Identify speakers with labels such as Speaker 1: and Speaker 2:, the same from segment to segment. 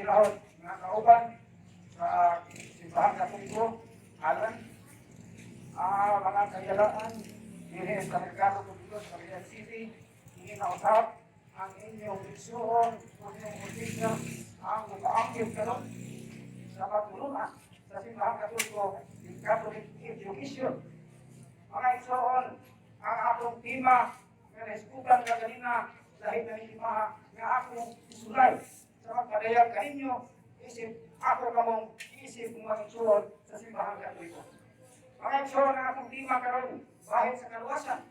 Speaker 1: Gilahod nga kauban sa Simbahan Katoliko, Alan, mga kahigalaan dinhi sa Merkado Publiko sa Cagayan City, hindi na usab ang inyong igsuon o inyong hustisya ang mupaanggid karon sa pagtulunan sa Simbahan Katoliko in Catholic Education. Mga igsuon, ang atong tema nga nahisgutan ka ganina dahil na timaha nga akong isulay sa pagpadayag kaninyo isip ako kamong isip mga igsuon sa Simbahan Katoliko. Mga igsuon, ang atong tema karon bahin sa kaluwasan.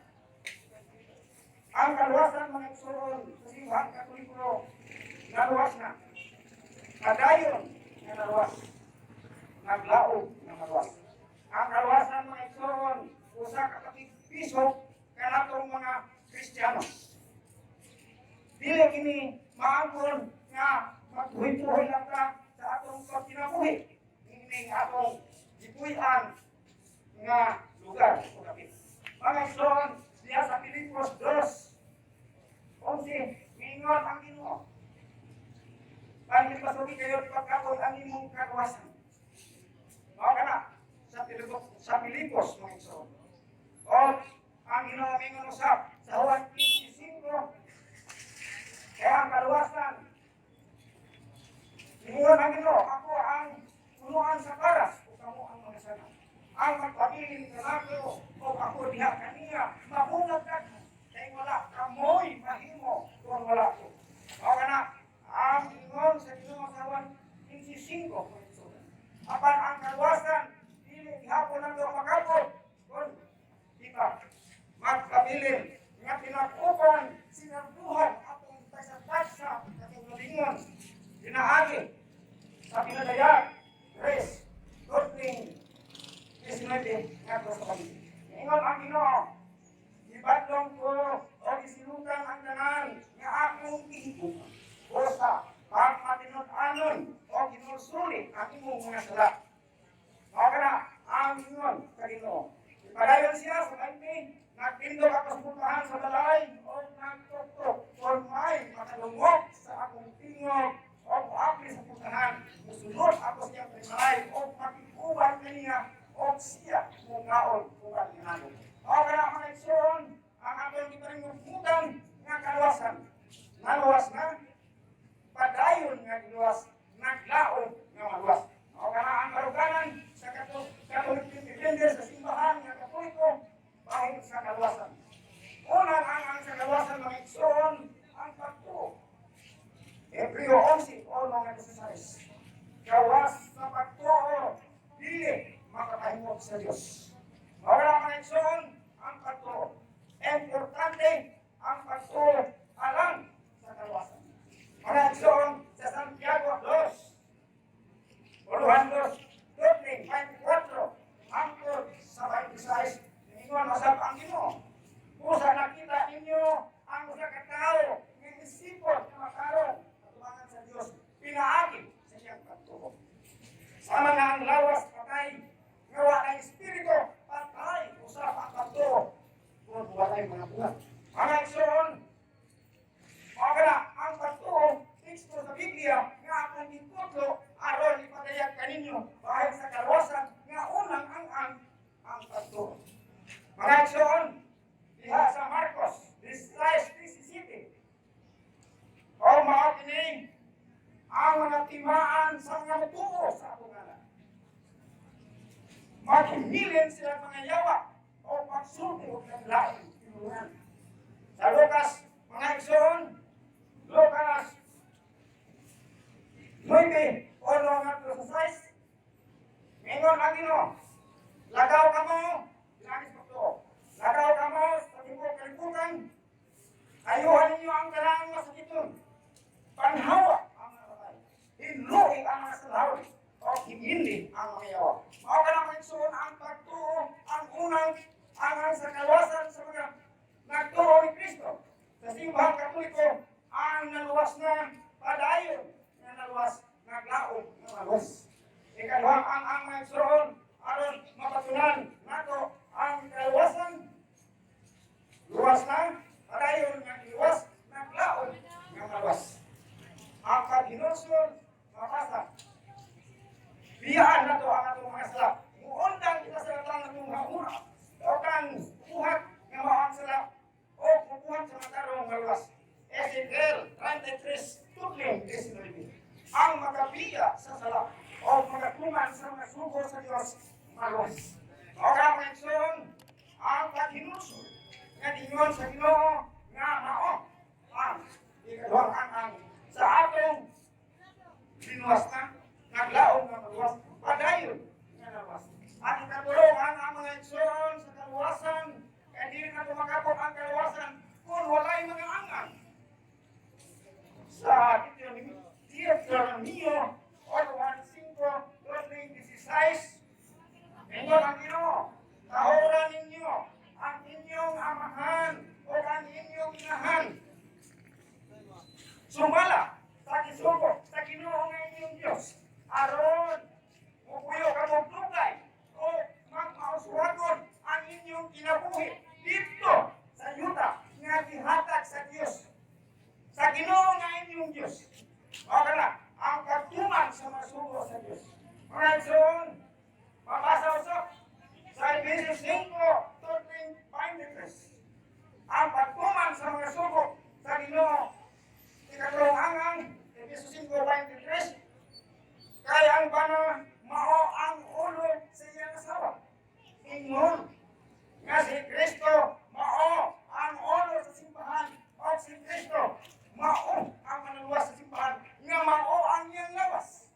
Speaker 1: Ang kaluwasan, mga igsuon, sa Simbahan Katoliko, naluwas na. Padayon nga naluwas. Naglaog nga maluwas. Ang kaluwasan, mga igsuon, usa ka piso kanatong mga Kristiyano. Dili kini maangkon nga magtuhoy-tuhoy lang ka sa atong pagkinabuhi. Ining atong gipuy-an nga lugar o kapit. Mga igsoon, diha sa Filipos 2:11, miingon ang Ginoo: "Pangit pasugi kayo pagkaon ang imong kaluwasan." Mao kana sa Filipos, mga igsoon. O ang Ginoo mingon usab sa Juan 15:5, kaya ang kaluwasan, ingon ang Ginoo, "Ako ang punuan sa karas ug kamo ang mga sanga. Ang magpabilin kanako o ako diha kaniya, mabungag daghan kay wala kamoy mahimo kung wala ko." Mao kana ang ingon sa Ginoo sa Juan 15:5. Apan ang kaluwasan, dili gihapon nato makabot kung di ba magpabilin nga tinakupan sinarduhan atong tagsa-tagsa katunggalingon pinaagi sa pinadayag 3:13-19 ngadto sa 20. Ingon ang Ginoo, "Gibadlong ko o gisilutan ang tanan nga akong gihigugma. Usa pagmatinud-anon o ginulsuli ang imong mga sala." Mao kana ang ingon sa Ginoo. Ipadayon siya sa 20, "Nagtindog ako sa pultahan sa balay o nagtuktok. Kung may makadungog sa akong tingog o moabli sa pultahan, musulod ako sa iyang balay o makig-uban kaniya o siya mungaon uban kanako." Mao kana, mga igsoon, ang atong giparingmutan nga kaluwasan. Naluwas na, padayon nga giluwas, naglaom nga maluwas. Mao kana ang karuganan sa Catholic Defender sa Simbahan nga Katoliko bahin sa kaluwasan. Unang ang sa kaluwasan, mga igsoon, ang pagtuo. Hebreo 11:1 nga 16. Gawas sa pagtuo, dili makapahimot sa Dios. Mao na, mga igsoon, ang pagtuo. Importante ang pagtuo alang sa kaluwasan. Mga igsoon, sa Santiago 2, Uluhan 2, 24, hangtod sa 26, ningon masab ang Ginoo, "Usa nakita ninyo ang usa ka tawo nga isipon nga matarong atubangan sa Dios pinaagi sa iyang pagtuo? Sama nga ang lawas patay nga wa ng espiritu, patay usab ang pagtuo kung walay mga buhat." Mga igsoon, mao kana ang pagtuo, teksto sa Biblia nga akong gitudlo aron ipadayag kaninyo bahin sa kaluwasan nga unang ang pagtuo. Mga igsoon, diha sa Marcos 16:17, o mao kini ang mga timaan sa mga mutuo sa akong ngalan. Maghimilin sila mga yawa o pagsulti og lain tinulungan. Sa Lucas, mga igsoon, Lucas 9:1 nga 6, Mingon ang Ginoo, "Lagaw kamo, pinaagi sa pagtuo. Lagaw kamo sa tibuok kalibutan, ayuhan ninyo ang tanang masakiton, panhawa ang mga patay, hinluhi ang mga salawin, o himili ang mga yawa." Mao kana, mga igsoon, ang pagtuo, ang unang angang sa kaluwasan sa mga nagtuo ni Kristo. Sa Simbahang Katoliko, ang naluwas na, padayon nga naluwas, naglaom nga maluwas. Ikaduhang ang mga igsoon, aron mapatunan nato ang kaluwasan, luwas na, padayon nga giluwas, naglaom nga maluwas. Ang paghinulsol, Ingon sa Ginoo nga mao ang ikaduhang ang sa atong binuwas na, naglaom nga maluwas, padayon nga naluwas. Ang ikatulo ang mga igsoon sa kaluwasan, kay dili na makabot ang kaluwasan kung walay mga angang. Sa Deuteronomio 8:5, 16, ingon ang Ginoo, "Tahoran ninyo ang inyong amahan o ang inyong inahan. Sumala sa gisugo sa Ginoo nga inyong Dios, aron mupuyo kamo dugay o magmauswagon ang inyong kinabuhi dito sa yuta nga gihatag sa Dios, sa Ginoo nga inyong Dios." O kana ang pagtuman sa mga sugo sa Dios. Mga igsoon, mabasa usab sa Efesios 5, 13, 23. Ang pagtuman sa mga sugo sa Ginoo. Ikatulong angang, Efesios 5, 23. "Kay ang bana mao ang ulo sa iyang asawa. Ingon nga si Kristo mao ang ulo sa simbahan o si Kristo mao ang manluwas sa simbahan nga mao ang iyang lawas.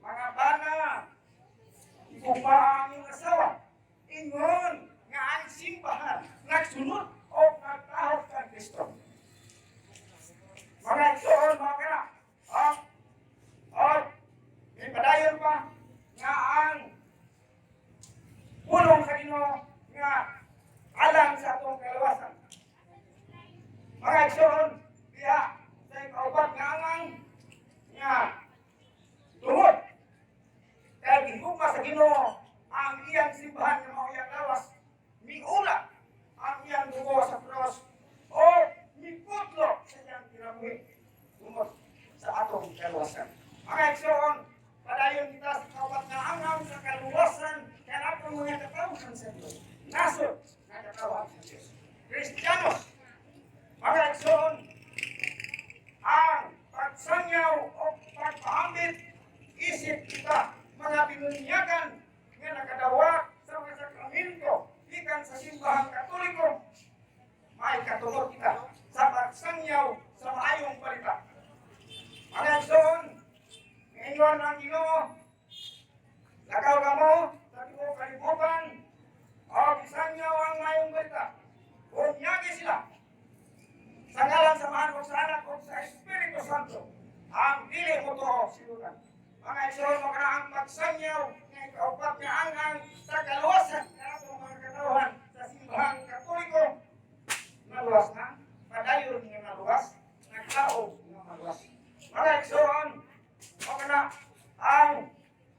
Speaker 1: Mga bana, higugmaa ang inyong asawa. Ingon nga ang simbahan nagsunod o nagtahod kang Kristo." Mga igsoon, mga kana, ang o padayon pa nga ang pulong sa Ginoo nga alang sa atong kaluwasan. Mga igsoon, diha sa ikaupat nga angang nga tungod kay gihugma sa Ginoo ang iyang simbahan nga mao iyang lawas, miula ang iyang dugo sa cross o miputlo sa iyang kinabuhi tungod sa atong kaluwasan. Mga igsoon, padayon kita sa kaupat nga angang sa kaluwasan kanatong mga katawhan sa Dios. Nasod nga katawhan sa Dios. Kristiyanos, mga igsoon, ang pagsangyaw o pagpaambit isip kita mga binunyagan nga nakadawat sa mga sakramento gikan sa Simbahang Katoliko, may katungod kita sa pagsangyaw sa maayong balita. Mga igsoon, ngayon ang Ginoo, "Lakaw kamo sa tibuok kalibutan, o isangyaw ang maayong balita. Bunyagi sila sa ngalan sa Amahan ug sa Anak ug sa Espiritu Santo. Ang dili mo silutan." Mga igsoon, mo kana ang pagsangyaw nga ikaupat nga angang sa kaluwasan kanatong mga katawhan sa Simbahang Katoliko. Naluwas na, padayon nga naluwas, naglaom nga maluwas. Mga igsoon, mo kana ang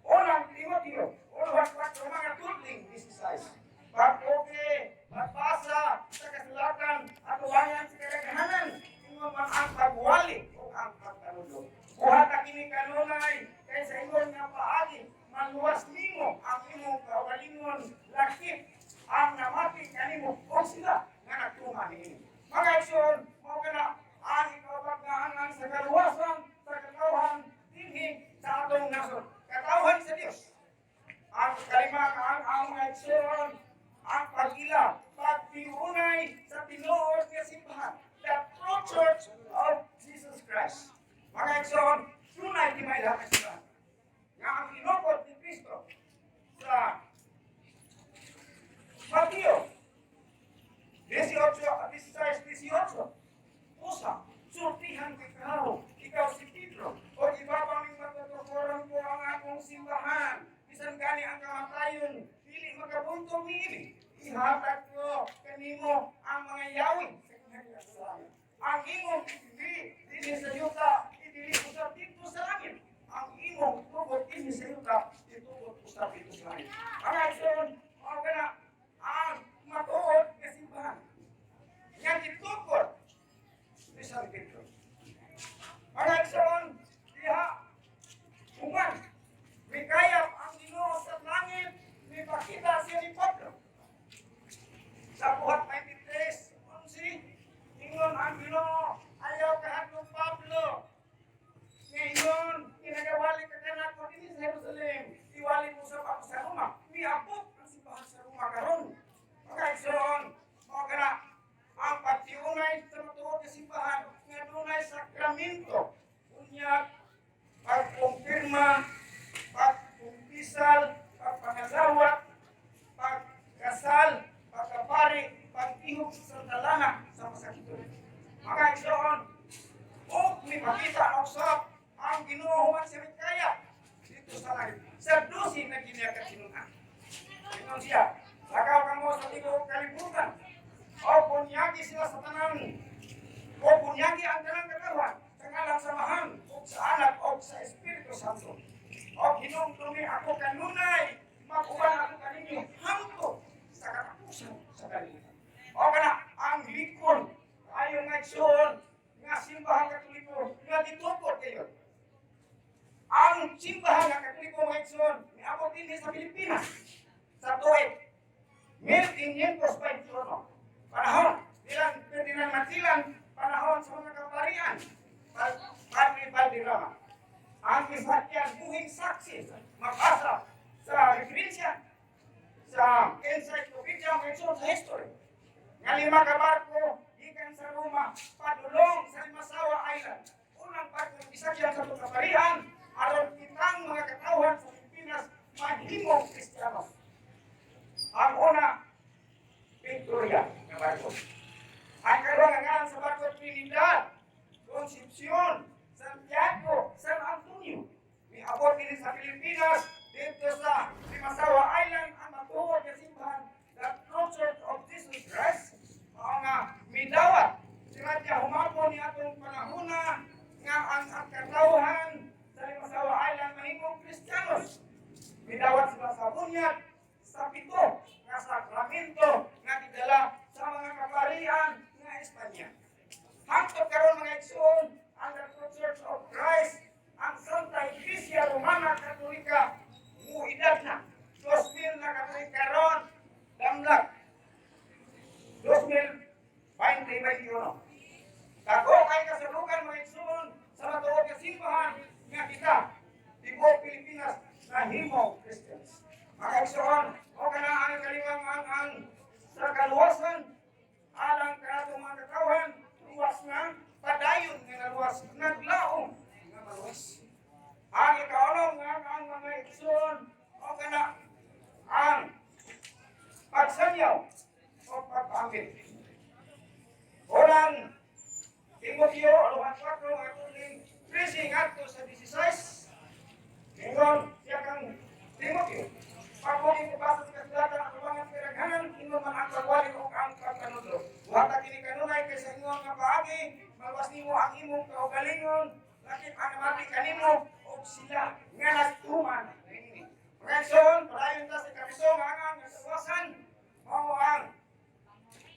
Speaker 1: Unang Timoteo, 1:4, mga tudling 16. Pag-okay, pagbasa sa kasulatan, atubangan sa kadaghanan, ingon man ang pagwali o ang pagpanudlo. Buhata kini kanunay, kay sa ingon nga paagi, maluwas nimo ang imong kaugalingon, lakip ang namati kanimo o sila nga nagtuman niini. Mga igsoon, mao kana ang ikaupat nga angang sa kaluwasan sa katawhan dinhi sa atong nasod. Katawhan sa Dios. Ang kalima ang mga igsoon, ang pag-ila, pagtiunay sa tinuod nga simbahan, the true church of Jesus Christ. Mga igsoon, dunay di may lahat ng simbahan nga ang inukod ni Kristo sa Mateo 18, 16, 18. "Usa, sultihan ikaw, ikaw si Pedro, o ibabaw ning matutukoran ko ang akong simbahan. Bisan gani ang kamatayon, dili makabuntog niini. Ihatag ko kanimo ang mga yawi sa kinahanglan sa langit. Ang imong idili dinhi sa yuta, idili usab didto sa langit. Ang imong tugot dinhi sa yuta, itugot usab didto sa langit." Mga igsoon, mao kana ang matuod nga simbahan nga gitukod ni San Pedro. Mga igsoon, diha human mikayap ang Ginoo sa langit, mipakita siya ni Pablo. Sa Buhat 23:11, ingon ang Ginoo, "Ayaw kahadlok, Pablo. Ngayon, kinagawali ka kanako dinhi sa Jerusalem, iwali mo sa ako sa Roma." Miabot ang simbahan sa Roma karon. Mga igsoon, mao kana pagtihok sa talana sa masakiton. Mga igsoon, ug mipakita og usab ang Ginoo human sa Mikaya dito sa langit sa 12 na kiniya ka tinunan. Ingon siya, "Lakaw kamo sa tibuok kalibutan. O bunyagi sila sa tanan. O bunyagi ang tanang katawhan sa ngalan sa Amahan, ug sa Anak, ug sa Espiritu Santo. O hinumdumi ako kanunay, mag-uban ako kaninyo hangtod sa katapusan sa kalibutan." O kana ang likon ayo nga, igsoon, nga Simbahan Katoliko nga gitukod kayo. Ang Simbahan nga Katoliko, mga igsoon, miabot dinhi sa Pilipinas sa tuig 1521. Panahon nilang Ferdinand Magellan, panahon sa mga kaparian, Padre Valderrama. Ang isakyan, buhing saksi, mabasa sa referensya sa encyclopedia, mga igsoon, sa history. Nga lima ka barko gikan sa Roma padulong sa Limasawa Island. Unang barko ng isakyan sa kaparian aron kitang mga katawhan sa Pilipinas mahimong Kristiyano. Ang una, Victoria nga barko. Ang karon ang ngalan sa barko, Trinidad, Concepcion, Santiago, San Antonio. Miabot din sa Pilipinas dito sa Limasawa Island ang matuod nga simbahan, the True Church of Jesus Christ. Mao nga midawat si Radya humapon ni atong panahona nga ang katawhan sa Limasawa Island mahimong Kristiyanos. Midawat sila sa bunyag sa pito nga sakramento nga gidala sa mga kaparian nga Espanya. Hangtod karon, mga igsoon, ang the True Church of Christ, ang Santa Iglesia Romana Katolika, muedad na 2,000 na ka tuig karon, damlag 2021. Dako kay kasalugan, mga igsoon, sa matuod nga simbahan nga kita tibuok Pilipinas nahimo Christians. Mga igsoon, o kana ang kalimang ang sa kaluwasan alang kanatong mga katawhan, luwas nga padayon nga naluwas, naglaom nga maluwas. Ang ikaunom nga ang, mga igsoon, o kana ang pagsanyaw o pagpaambit. Unang Timoteo, aluhan 4, ang tuling 13 ngadto sa 16. Ingon siya kang Timoteo, "Pagbuling ko basa sa kasulatan ang tubangan kadaghanan, ingon man ang pagwali o ang pagpanudlo. Buhata kini kanunay kay sa ingon nga paagi, maluwas nimo ang imong kaugalingon, lakip ang namati kanimo og sila nga nagtuman niini." Mga igsoon, padayon ta sa ikapito nga ang kaluwasan, mao ang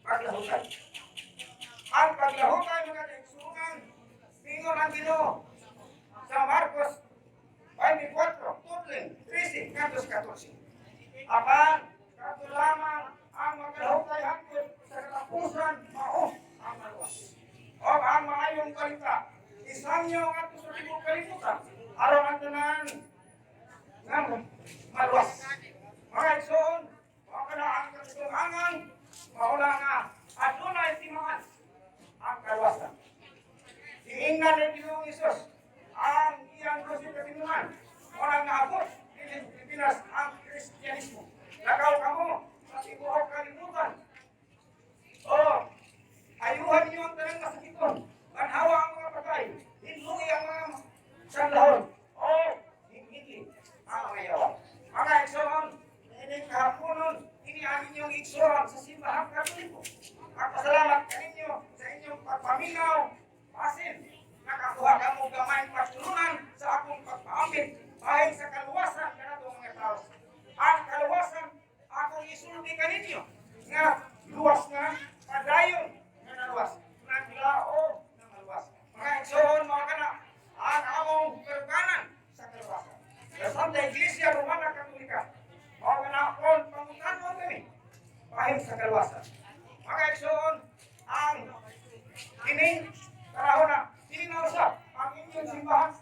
Speaker 1: paglahutay. Ang paglahutay, mga kaigsuonan, ingon ang Ginoo sa Marcos 24, tutling 13, ngadto sa 14. "Apan, kadto lamang ang magalahutay hangtod sa katapusan, mao ang maluwas. O ang maayong balita, isangyaw ngadto sa tibuok kalibutan, aron ang tanan nga maluwas." Mga igsoon, mao kana ang kapitong angang, maula nga adunay timaan ang kaluwasan. Giingnan ni Ginoong Hesus ang iyang 12 ka tinunan. Walang naabot dinhi sa Pilipinas ang Kristyanismo. "Lakaw kamo sa tibuok kalibutan. O, ayuhan ninyo ang tanang masakiton. Banhawa ang mga patay. Hinlugi ang mga sandahon. O, hingiti ang mga yawa." Mga igsoon, ining kahaponon, ini ang inyong igsoon sa Simbahang Katoliko. Magpasalamat kaninyo sa inyong pagpaminaw, basin, nakakuha kamo gamay pagtulunan sa akong pagpaambit bahin sa kaluwasan kanatong mga tao. Ang kaluwasan akong isulti kaninyo nga luwas nga padayon nga naluwas, naglaom nga maluwas. Mga igsoon, mga kana ang among karuganan sa kaluwasan. Sa Santa Iglesia Romana Katolika, mao kana kon pangutanon kami bahin sa kaluwasan. Mga igsoon, ang kining panahon na kini na usab ang inyong simbahan,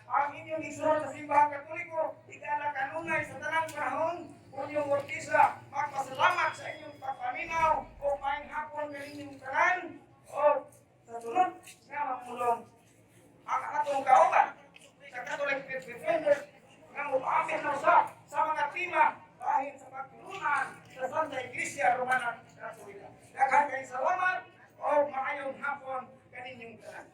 Speaker 1: ang inyong igsoon sa Simbahan Katoliko, higala kanunay sa tanang panahon. Unyong Ortiza, magpasalamat sa inyong pagpaminaw o maayong hapon kaninyong tanan o sa sunod nga mamulong ang atong kauban sa Catholic Faith Defenders nga mopaambit na usab sa mga tema bahin sa pagtulunan sa Santa Iglesia Romana Katolika. Daghan Daghang salamat o maayong hapon kaninyong tanan.